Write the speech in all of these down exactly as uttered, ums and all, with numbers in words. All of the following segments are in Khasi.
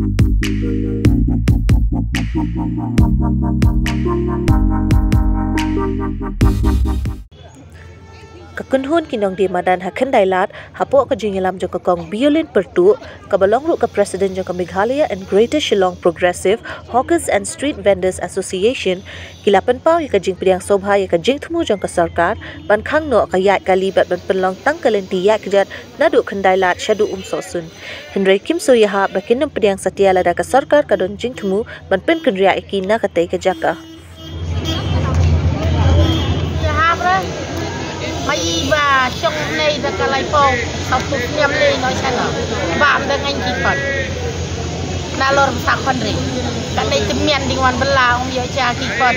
Ka kynhun ki nongdie madan ha Khyndailad, hapoh ka jingïalam jong ka Kong Biolin Pyrtuh, kaba long ruh ka President jong ka Meghalaya and Greater Shillong Progressive Hawkers and Street Vendors Association, ki la pynpaw ïa ka jingpdiang sngewbha ïa ka jingthmu jong ka sorkar ban khang noh ka ïaid kali bad ban pynlong tang ka lynti ïaid kjat naduh Khyndailad shaduh Umsohsun. Hynrei kim sngewhap ba kin ym pdiang satia lada ka sorkar ka don jingthmu ban pynkynriah ïa ki na katei ka jaka. Te hap re. Ma i ba shong nei da ka lai pong. Sa pu sniam nei no shano. Bam da ngan ki khon. Na lor sa khon re. Ka nei te mian ding wan bela ong ïoh cha ki khon.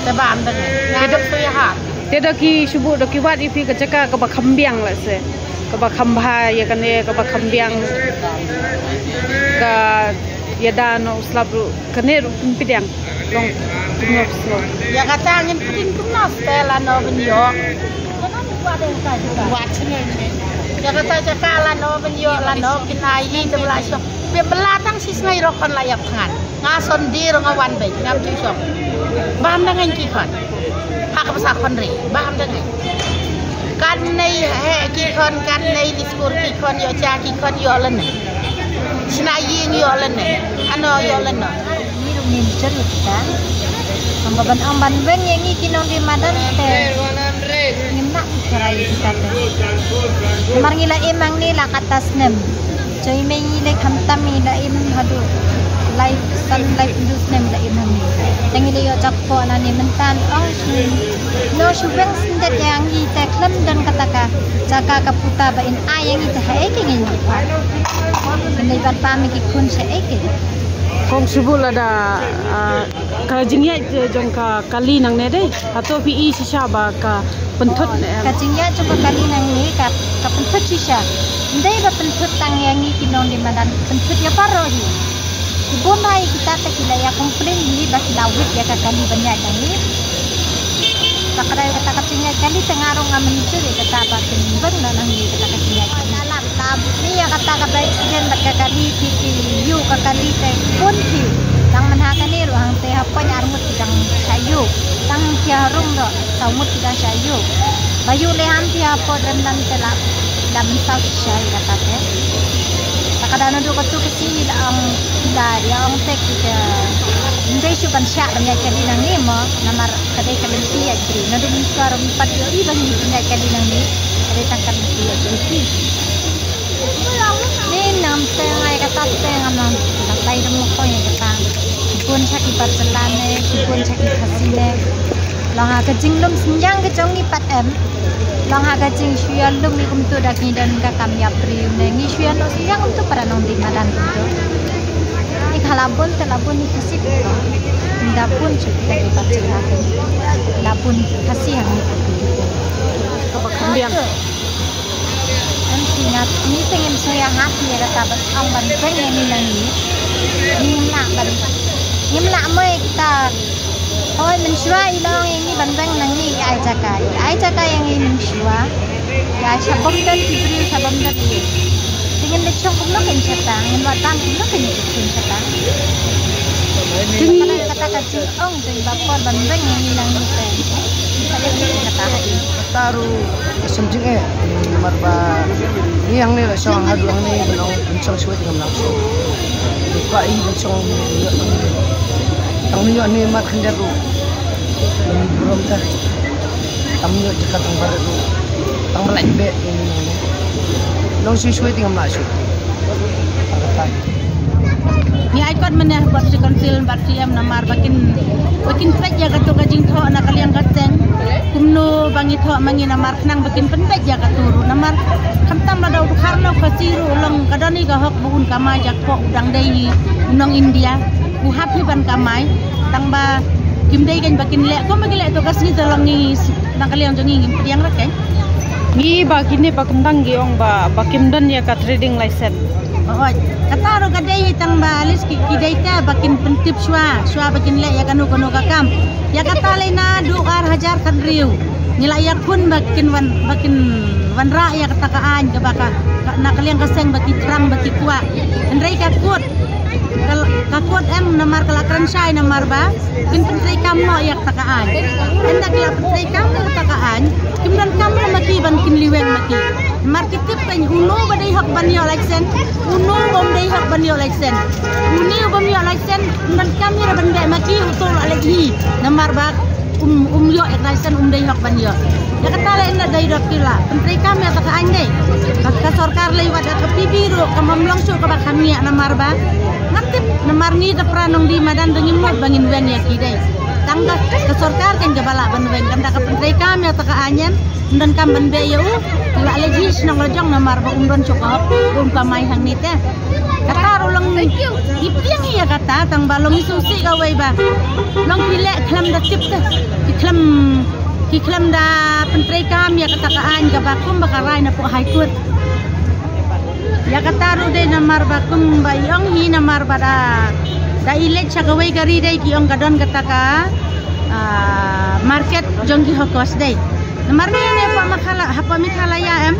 Te bam da ngan. Nga dok tu ya hap. Te da ki shubu da ki wad i phi ka jaka kaba kham biang la se. Kaba kham bha ïa kane kaba kham biang. Ka ïada no slap ruh. Kane ruh pynpdiang long kumno sngewbha. Ïa kata ngin pynpdiang kumno stel lano ban ïoh. Ïa kata jaka lano ban ïoh lano kin ai hi te bla shong. Be bla tang shi sngi ruh khon la ïap thngan. Nga son dir nga wan beit ngam ju shong. Bam da ngan ki khon. Ha ka basa khon re. Bam da ngan. Kan nei he ki khon kan nei diskur ki khon ïoh cha ki khon ïoh lane. Shna ïing ïoh lane. Ano ïoh lane. Ni ruh ngim jur ïa kita. Haba ban ong ban weng ïa ngi ki nongdie madan te ngim lah ki kharai ïa kita te. Namar ngi la im hangne la kata snem. Joi mei ngi la khamtam ngi la im haduh lai san lai phew snem la im hangne. Te ngi la ïoh jakpoh lane mynta ong shu no shu weng syndet ïa ngi te khlem don kata ka jaka ka puta ba in ai ïa ngi te haei ke ngin nang pat. Mynta i bat pam ïa ki khun shaei ke. Kong shubu lada, ah, ka jingïaid jong ka kali nangne dei. Hato phi i shisha ba ka pynthut ne em? Ka jingïaid jong ka kali nangne ka, ka pynthut shisha. Ndei ba pynthut tang ïa ngi ki nongdie madan, pynthut ïa baroh hi. Ki bun bha ïa kita te ki la ïa complain hi ba ki la wit ïa ka kali ban ïaid nangne. Ba ka dei kata ka jingïaid kali te nga ruh ngam mynjur ïa kata ba kin bang na nangne kata ka jingïaid kali. Ni ïa kata kaba accident bad ka kali ki, ki ïuh ka kali te bun ki. Tang mynha kane ruh hangte hapoh ar ngut ki dang shah ïuh. Tang ki harum ruh saw ngut ki dang shah ïuh. Ba ïuh leh ham ki hapoh Drendan te la, la mynsaw shisha ïa kata te. Ta ka dei naduh katu ka sngi la ong, la ïa ong te ki ka. Ym dei shuh ban shah ban ïaid kali nangne mo namar ka dei ka lynti ïaid briew. Naduh mynshuwa ruh ym pat ïohi ba ngi pynïaid kali nangne. Ka dei tang ka lynti ïaid briew. Ni nam te ngai kata te ngam nam. Ka tai dam ko ïa kata. Bun sha ki bar jylla ne, bun sha ki Khasi ne. Long ha ka jinglum synñiang ka jong ngi pat em. Long ha ka jingshu ïalum ngi kumtu da ngi don ka kam ïa briew ne ngi shu ïalum synñiang kumtu para nongdie madan kumtu. Ngi khala bun te la bun ngi Khasi. Ngi da bun sha kita ki bar jylla. La bun Khasi ha ngi kumtu. Kaba kham biang. Em, ki nga, ngi te ngim sngewhap ïa kata ban ong ban weng ïa ngi nangne. Ngim lah ban, ngim lah mo ïa kita. Hooid mynshuwa i la ong ïa ngi ban weng nangne i ai jaka. I ai jaka ïa ngi mynshuwa. I ai sha bym don ki briew sha bym don i. Te ngin da shong kumno kein shata, ngin wad tam kumno kein shata. Te kata, kata ka jingong jong i ba por ban weng ïa ngi nangne te. Sa ïa ngi kata. Kata ruh ka shem jingeh, namar ba ngi hangne la shong haduh hangne ban ong ban shong shuwa te ngam lah shong. Kwah i ban shong tang ïoh ne mat khyndiat ruh. Ngam burom ta. Tang ïoh jaka tang barit ruh. Tang ba lait beh. Long shuwa shuwa te ngam lah shuwa. Kata. Ngi ai kot mynne bad City Council bad C M namar ba kin, ba kin peit ïa kato ka jingthoh na ka liang ka seng. Kumno ba ngi thoh ma ngi namar khnang ba kin pynpeit ïa kato ruh namar khamtam lada u dkhar na u Khasi ruh long ka don hi ka hok ba un kamai jakpoh u dang dei hi u nong India u hap hi ban kamai tang ba kim dei kein ba kin leh kumba ki leh to ka sngi te long ngi na ka liang jong ngi ngim pdiang ra kein. Ngi ba kine ba kyndang ki ong ba, ba kim don ïa ka trading license. Hooid. Kata ruh ka dei hi tang ba at least ki, ki dei ka ba kin pyntip shuwa, shuwa ba kin leh ïa kano kano ka kam. Ïa kata lei naduh ar hajar khathynriew. Ngi la ïakhun ba kin wan, ba kin wanrah ïa kata ka aiñ kaba ka, ka, na ka liang ka seng ba ki thrang ba ki kwah. Trei ka kot. Ka, ka kot em namar ka la kren shai namar ba kin pyntreikam noh ïa kata ka aiñ. Ynda ki la pyntreikam ïa kata ka aiñ, kim donkam ruh ma ki ban kin liweng ma ki. Namar ki tip kein uno ba dei hok ban ïoh license, uno bym dei hok ban ïoh license. Une u bym ïoh license, ym donkam ïa ban beh ma ki, uto u la leit hi. Namar ba um, um ïoh ïa ka license, um dei hok ban ïoh. Ïa kata lei ynda dei dok ki la pyntreikam ïa kata ka aiñ dei. Ka, ka sorkar lei wat ïa ka P B ruh kam long shuh kaba kham ngiah namar ba ngan tip namar ngi da para nongdie madan da ngim mut ba ngin weng ïa ki dei. Tang ka, ka sorkar kein kaba lah ban weng, kan da ka pyntreikam ïa kata ka aiñ em, ym donkam ban beh ïa u. U la leit hi shnong la jong namar ba um don shuh ka hok, um kamai hangne te. Kata ruh long i pdiang ïa kata tang ba long i sngewsih kawei ba long ki leh khlem da tip te. Ki khlem, ki khlem da pyntreikam ïa kata ka aiñ kaba kum ba ka rai na pok High Court. Ïa kata ruh dei namar ba kum ba i ong hi namar ba da, da i leit sha kawei ka ri dei ki ong ka don kata ka, ah, market jong ki hawkers dei. Namar ngi ne hapoh Meghala-, hapoh Meghalaya em.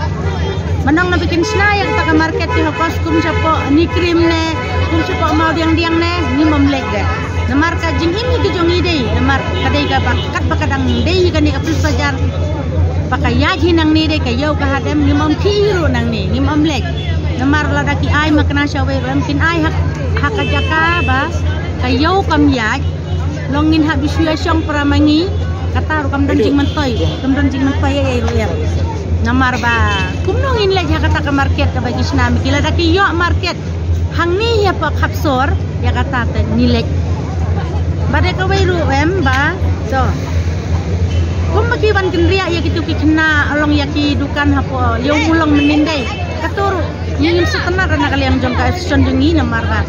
Ba nang na ba kin shna ïa kata ka market ki hawkers kum shapoh NEIGRIHMS ne, kum shapoh Mawdiangdiang ne, ngim ym leit de. Namar ka jingim hi ki jong ngi dei, namar ka dei kaba, katba ka dang dei hi kane ka Police Bazar. Ba ka ïaid hi nangne dei ka ïew ka hadem, ngim ym khih hi ruh nangne, ngim ym leit. Namar lada ki ai makna shawei ruh em kin ai ha, ha ka jaka ba ka ïew kam ïaid. Long ngin hap ïa shu ïa shong para ma ngi, kata ruh kam don jingmyntoi, kam don jingmyntoi ïa, ïa ruh ïa. Namar ba kumno ngin leit ha kata ka market kaba ki shna ma ki, lada ki ïoh market hangne ïa pok Khapsor, ïa kata te ngi leit. Ba dei kawei ruh em ba to. Kumba ki wan kynriah ïa kitu ki khynnah, long ïa ki dukan hapoh ïew u long mynnin dei. Kato ruh ngi ngim sngewtynnat na ka liang jong ka association jong ngi namar ba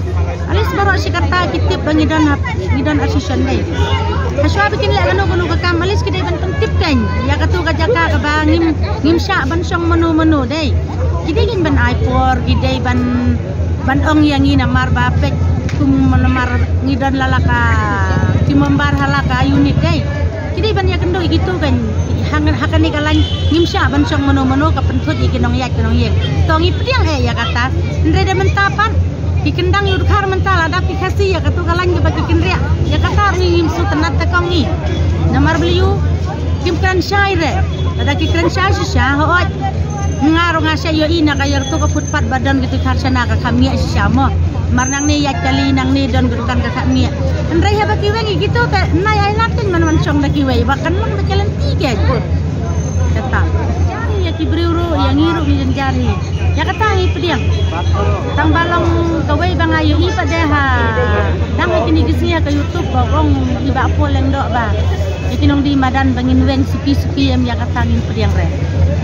at least baroh shi katta ki tip ba ngi don hap, ngi don association dei. Hashwa ba kin leh kano kano ka kam at least ki dei ban pyntip kein ïa katu ka jaka kaba ngim, ngim shah ban shong mano mano dei. Ki dei kein ban ai por, ki dei ban, ban ong ïa ngi namar ba peit kum namar ngi don la la ka, ki member ha la ka unit dei. Ki dei ban ïakynduh ïa kitu kein, ha, ha kane ka lain ngim shah ban shong mano mano ka pynthut ïa ki nongïaid ki nongïeng. To ngi pdiang eh ïa kata. Hynrei da mynta pat ki kyndang ïa u dkhar mynta la dap ki Khasi ïa katu ka lain kaba ki kynriah. Ïa kata ruh ngi ngim sngewtynnat te kong ngi. Namar balei u kim kren shai re. Lada ki kren shai shisha hooid. Nga ruh nga shah ïohi na ka ïa katu ka footpath ba don kitu ki khar shana ka kham ngiah shisha mo. Mar nangne ïaid kali nangne don ka dukan ka kham ngiah. Hynrei haba ki weng ïa kitu te nai ai lad kein man wan shong da kiwei ba kan long ba ka lynti kein. Kata. Jari ïa ki briew ruh ïa ngi ruh ngi jynjar hi. Ïa kata ngi pdiang. Tang ba long kawei ba nga ïohi pat de ha, dang ha kine ki sngi ha ka YouTube ba ong i Bah Paul Lyngdoh ba ïa ki nongdie madan ba ngin weng suki suki em, ïa kata ngin pdiang re.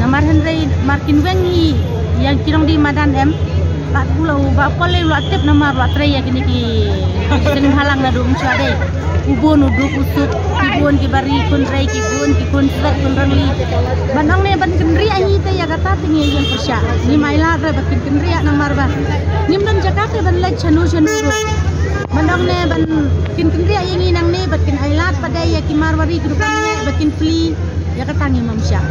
Namar hynrei mar kin weng hi ïa ki nongdie madan em. Pat u la u Bah Paul u la tip namar u la trei ïa kine ki seng bhalang naduh mynshuwa dei. U bun u duk u suk, ki bun ki bari khun rei, ki bun ki khun slet khun rangli. Ban ong ne ban kynriah hi te ïa kata te ngi ïeng pyrshah. Ngim ai lad re ba kin kynriah namar ba ngim don jaka te ban leit shano shano ruh. Ban ong ne ban kin kynriah ïa ngi nangne ba kin ai lad pat de ïa ki Marwari ki dukan ngi ba kin flee. Ïa kata ngim ym shah.